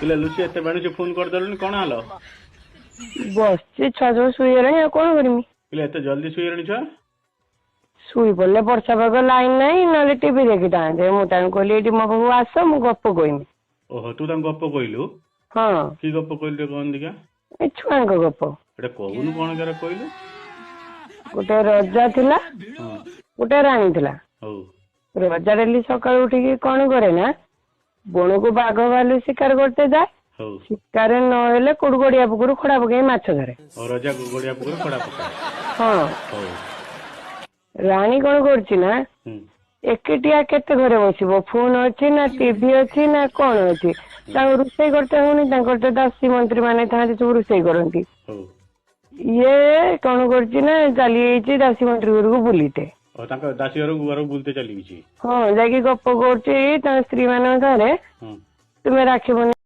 ପିଲା ଲୁଚି ଏତେ ବେଣୁଛି ଫୋନ କରିଦେଲୁନି, କଣ ହେଲା? ବସିଛି, ଛୁଆ ସବୁ ଶୋଇଗଲେଣି, ଆଉ କଣ କରିମି? ପିଲା ଏତେ ଜଲ୍ଦି ଶୋଇଗଲେଣି ଛୁଆ? ଶୋଇ ପଡ଼ିଲେ ବର୍ଷା ପାଗ, ଲାଇନ ନାହିଁ, ନହେଲେ ଟିଭି ଦେଖିଥାନ୍ତେ। ମୁଁ ତାଙ୍କୁ କହିଲି ଏଇଠି ମୋ ପାଖକୁ ଆସ, ମୁଁ ଗପ କହିମି। ଓହୋ, ତୁ ତାଙ୍କୁ ଗପ କହିଲୁ? ହଁ। କି ଗପ କହିଲୁ ଟିକେ କହନି ଦେଖିଆ। ଏ ଛୁଆଙ୍କ ଗପ। ଏଟା କହୁନୁ, କଣ କର କହିଲୁ? ଗୋଟେ ରଜା ଥିଲା, ହଁ, ଗୋଟେ ରାଣୀ ଥିଲା। ହଉ। ରଜା ଡେଲି ସକାଳୁ ଉଠିକି କଣ କରେ ନା, ବଣକୁ ବାଘ ଭାଲୁ ଶିକାର କରତେ ଯାଏ। ହଉ। ଶିକାର ନହେଲେ କୋଉଠୁ ଗଡିଆ ପୋଖରୀରୁ ଖଡା ପକେଇ ମାଛ ଧରେ। ଆଉ ରଜା ଗଡିଆ ପୋଖରୀ ଖଡା ପକାଏ? ହଁ। ହଉ। ରାଣୀ କଣ କରୁଛି ନା, ହୁଁ, ଏକୁଟିଆ କେତେ ଘରେ ବସିବ? ଫୋନ ଅଛି ନା ଟିଭି ଅଛି ନା କଣ ଅଛି, ତାଙ୍କୁ ରୋଷେଇ କରତେ ହଉନି। ତାଙ୍କର ତ ଦାସୀ ମନ୍ତ୍ରୀ ମାନେ ଥାନ୍ତି, ସବୁ ରୋଷେଇ କରନ୍ତି। ହଉ। ଇଏ କଣ କରୁଛି ନା, ଚାଲି ଯାଇଛି ଦାସୀ ମନ୍ତ୍ରୀ ଘରକୁ ବୁଲିତେ। ଓ, ତାଙ୍କ ଦାସୀ ଘରକୁ ବୁଲତେ ଚାଲିଛି? ହଁ, ଯାଇକି ଗପ କରୁଛି ତାଙ୍କ ସ୍ତ୍ରୀ ମାନଙ୍କ ସାଙ୍ଗରେ। ହଁ। ତୁମେ ରାକ୍ଷୀ ପୂର୍ଣ୍ଣିମା